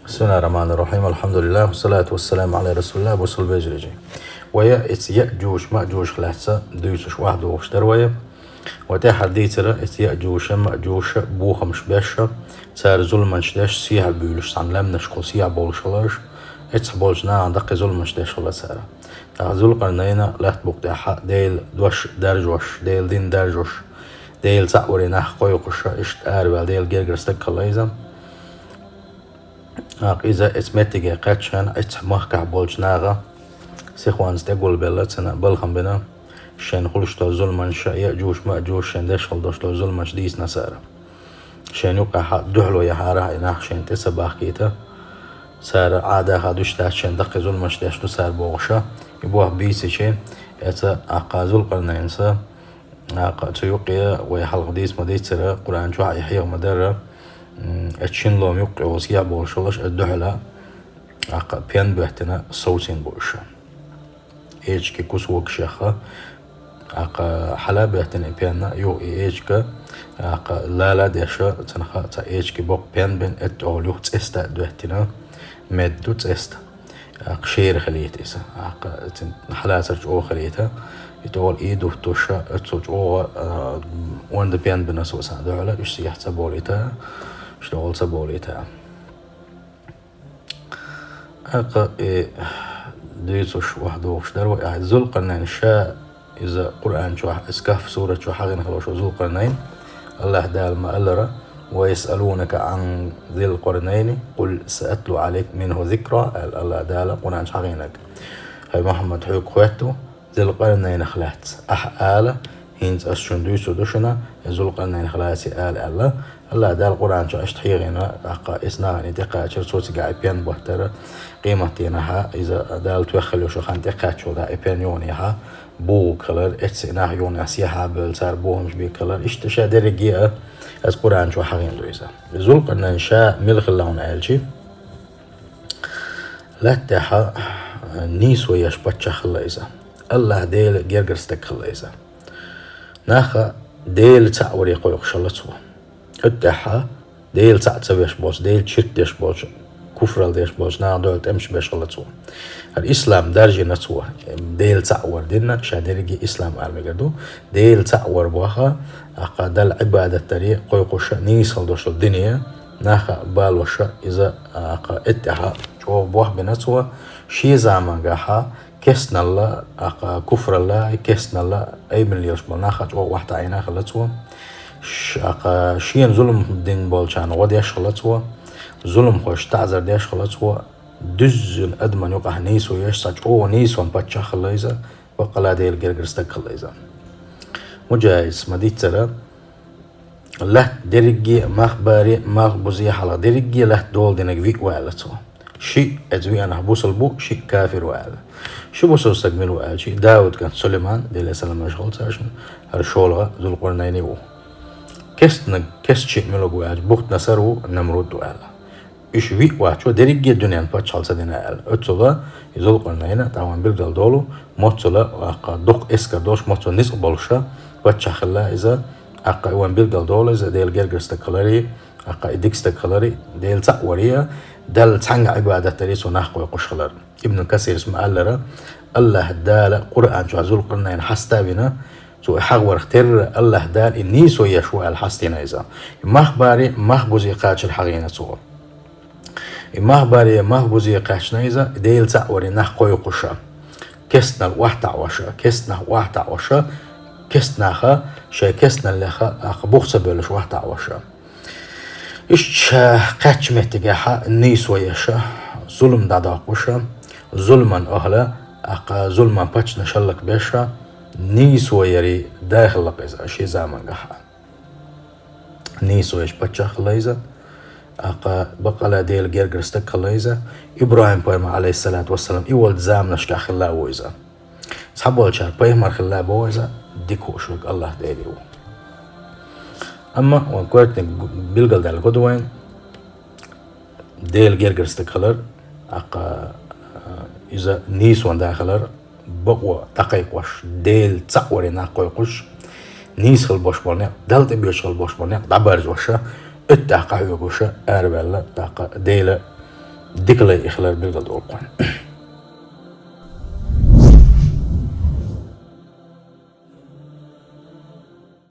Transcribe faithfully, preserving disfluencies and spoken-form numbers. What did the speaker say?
بسم الله الرحمن الرحيم. الحمد لله والصلاة والسلام على رسول الله. Бусалба вежарий. Вай эцу Яъжуж-Маъжужах лаьцна дуьйцуш охьадогӀуш дара вай. Вай тӀаьххьара дийцар эцу Яъжуж-Маъжуж бохамаш беш, цара зуламаш деш, сехьа буьйлуш, цхьана лаьмнашкахула сехьа болуш хиларш, эццахь болчу нахана даккхий зуламаш деш хилла цара. ТӀаккха Зулкъарнайна лаьтта букъа тӀехь Делан дош даржош, Делан дин даржош, Делан цхьаъ варе нах кхойкхуш, иштта араваьлла Делан гергара стаг хилла иза. ТӀаккха иза эцу меттиге кхаьчча хенахь, эццахь махкахь болчу наха сихонца тӀегулбелла, царна балхам бина, шайна хуьлуш долу зуламаш, Яъжуж-Маъжуж шайна деш хила долуш долу зуламаш дийцина цара. Шайна юкъахь дуьхьало яхьара и нах, шайна тӀе ца бахкийта. Цара Ӏадаха дуьш дац, шайна даккхий зуламаш деш ду цара бохуш, и боху бийцичи, эца, тӀаккха Зулкъарнайнца, тӀаккха цу юккъе вай хьалха дийца ма-дийццара, Къуръан чохь а и хьеха ма-дарра, м, эцу шина лома юккъе волу сехьа болуш хиларш, эца дуьхьала, тӀаккха пен боьттина совцийна бу уьш. Эчки кусок шеха, тӀаккха хьала а боьттина и пенна, юха и эчка, тӀаккха лала а деш, цунах цхьа эчки боккха пен бина, эцу тӀехула юха цӀеста а доьттина, мед ду цӀеста. ТӀаккха шера хилийта иза. ТӀаккха цуьнан хьалацар чӀогӀа хилийта. И тӀехула и дуттуш, оццул чӀогӀа, а, онда пен бина цо царна дуьхьала, уьш сехьа ца болийта, уьш тӀехула ца болийта. ТӀаккха и дуьйцуш охьадогӀуш дара вай, ахь Зулкъарнайн ша, иза Къуръан чохь, иза Кахф сурат чохь хьахийна хилла шо Зулкъарнайн. АллахӀ Дала ма-аллара: «ويسألونك عن ذي القرنين قل سأتلو عليك منه ذكرا», аьлла АллахӀ Дала Къуръан чохь хьахийнарг. Хьай Мухьаммад, хьоьга хоьтту Зулкъарнайнах лаьцна. Ахь ала, хӀинца ас шуна дуьйцур ду шуна, и Зулкъарнайнах лаьцна ала аьлла. АллахӀ Дала Къуръан чохь иштта хьехийна, тӀаккха эцу нахана тӀекхачар, цо цигахь и пен боттар, къематдийнахь иза Дала тоьхна хила йолуш хан тӀекхаччалц и пен юханехь бухург хилар, эццахь нах юханехь сехьа а бевлла, цара бохамаш бийр хилар, иштта ша дерриге а, аса Къуръан чохь хьахийна ду иза. Зулкъарнайн ша мила хилла хьуна аьлчи, лаьттахь нийсо еш паччахь хилла иза. АллахӀ Делан гергара стаг хилла иза. Наха Делан цхьаъ варе кхойкхуш хилла цо. Оцу тӀехь Делан цхьаъ ца веш болчу, Делан чирк деш болчу, куфралла деш болчу наха дуьхьал тӀемаш беш хилла цо. ХӀара ислам даржийна цо, Делан цхьаъ вар дина, ша дерриге ислам ала мегар ду, Делан цхьаъ вар боху, тӀаккха Далла Ӏибадат даре кхойкхуш, нийса хила долуш долу дине, наха балош, иза, тӀаккха оцу тӀехь чӀогӀа бохбина цо, шен замангахь кестналла, тӀаккха куфралла, кестналла айбина лелаш болу нах чӀогӀа охьатаӀийна хилла цо. Ш-, тӀаккха шена зулам дина болчарна гӀо деш хилла цо, зуламхошна таӀзар деш хилла цо, дуьззина адаман юкъахь нийсо еш, цхьа чӀогӀа нийсонан паччахь хилла иза, баккъала Делан гергара стаг хилла иза. Муджахидас ма-дийццара, лаьтта дерриге а, мах баре а, мах бузе а хьалха дерриге а лаьтта дола динарг виъ ву аьлла цо. Шиъ оцу виъанах бусалба ву, шиъ кафир ву аьлла. Ши бусалба стаг мила ву аьлча, Дауд кӀант Сулайман, Делера салам-маршо хуьлда цунна, хӀара шолгӀа Зулкъарнайн ву. Кестнарг, кестчиъ мила ву аьлча, Бухтнасар ву, Намруд ву аьлла. Уьш виъ ваьчча дерриге а дуьненан паччахьалла ца дина аьлла. Оццула и Зулкъарнайн, тӀаккха вайна билггал долу, моццула, тӀаккха дукха эскар долуш, моццула ницкъ болуш паччахь хилла иза, тӀаккха вайна билггал долу иза Делан гергара стаг хиларе, тӀаккха и дика стаг хиларе, Делан цхьаъ варе, Далла цхьаьнга Ӏибадат даре цо нах кхойкхуш хилар. Ибн Касирас ма-аллара, АллахӀ Дала Къуръан чохь Зулкъарнайн хьаста а вина, цо и хьахаварх терра, АллахӀ Дала и нийсо еш ву аьлла хьастийна иза. И мах баре, мах бузе кхачар хьахийна цо. И мах баре, мах бузе кхаьчна иза, Делан цхьаъ варе нах кхойкхуш, кестнал охьатаӀош, кестнах охьатаӀош, кестнаха шайн кестналлех тӀаккха бух ца бевллаш охьатаӀош. Иштта ша кхаьчча меттигехь нийсо еш, зулам дӀадоккхуш, зуламан охьла, тӀаккха зуламан паччахьаш хӀаллакбеш, нийсо ярий да хилла иза шен замангахь. Нийсо еш паччахь хилла иза, тӀаккха баккъала Делан гергара стаг хилла иза, ИбрахӀим-пайхамар, Ӏалайхиссалату вассалам, и волчу заманашкахь хилла ву иза. Цхьаболчара пайхамар хилла боху иза, дика хууш верг АллахӀ Деле ву. Амма вайн коьртаниг билгалдаьлла гу ду вайн, Делан гергара стаг хилар, тӀаккха, а, иза нийсонан да хилар, бакъо дӀакхайкхош, Делан цхьаъ варе нах кхойкхуш, нийса хила бохуш болу некъ, Далла тӀебоьжуш хила бохуш болу некъ дӀабаржош, оьттӀехь къахьоьгуш, араваьлла, тӀаккха Делан Дикалай ихилар белгалдакӀа хьи.